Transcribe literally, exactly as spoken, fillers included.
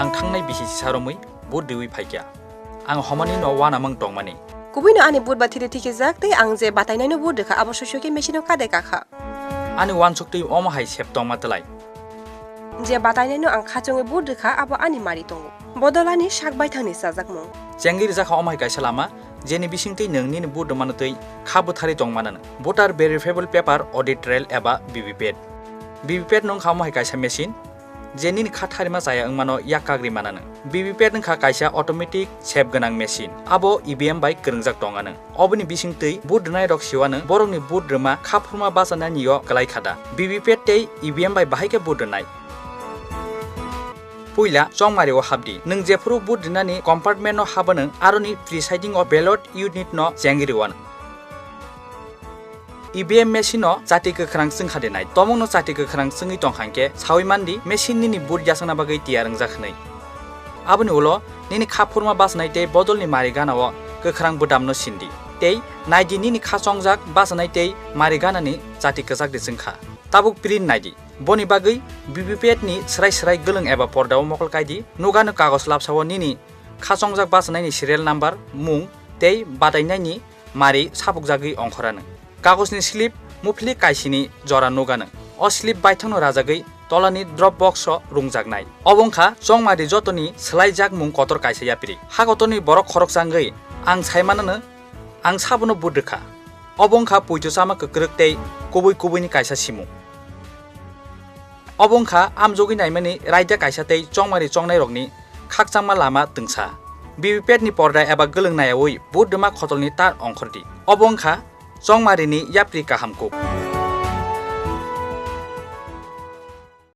Ang thangnai bisi sisa romwi vote riwi phaikha. Ang homani no uanamung tongmani. Kubuino ani vote ba thiri thikijak tei ang je batainaino vote rikha abo soisoi khe machine o kade kakha. Ani uansuk twi omo hai sep tongma twlai. Je batainaino ang khachongwi vote rikha abo ani mari tongo. Bodol ani sak baithangni chajakmung. Chengwi rijakha omo hai kaisa lama, jeni bisingtwi nwng nini vote rwmano twi kha bwtharwi tongmanano. Voter verifiable paper audit trail eba V V P A T. V V P A T nwng kha omo hai kaisa machine, je nini kha tharima chaya wngmano yak kagri manano. V V P A T wngkha kaisa automatic sep gwnang machine. Abo E V M bai kwrwngjak tongano. Oboni bisingtwi vote rwnairok siwano borokni vote rwma kha phurma bachanaini o kwlai kha da. V V P A T tei E V M bai bahai khe vote rwnai. Puila chongmari o habdi. Nwng jephuru vote rwnani compartment no habano aroni presiding o ballot unit no chengwi rwano. E V M machine no chati kwkhwrang chwngkha de nai. Tomungno chati kwkhwrang chwngwi tongkha hinkhe sawi mandi machine nini vote yachakna bagwi tiyar wngjak hwnwi. Aboni ulo nini kha phurma bachanai tei bodolni mari gana o kwkhwrang bwdamno sindi. Tei naidi nini kha chongjak bachanai tei mari ganani chati kwchak de chwngkha. Tabuk print naidi. Boni bagwi V V P A T ni swrai swrai gwlwng eba porda o mokol kaidi. Nugano kagos lapsa o nini kha chongjak bachanaini serial number, mung tei batainaini mari sapukjagwi ongkhorano. Kagosni slip muphli kaisini jora nugano. O slip baithangno rajagwi tolani drop box o rungjaknai. Obo wngkha chongmari jotoni swlaijak mung kotor kaisa yapri. Ha kotorni borok khoroksa wngwi ang saimanano ang sabono vote rwkha. Obo wngkha poito chama kwkrwk tei kubui kubuini kaisa simung. Obo wngkha amjogwi naimani raida kaisa tei chongmari chongnairokni khakchangma lama twngsa. V V P A T ni porda eba gwlwng nayaui vote rwma khotolni tar ongkhordi. Obo wngkha chongmarini yapri kaham kuk.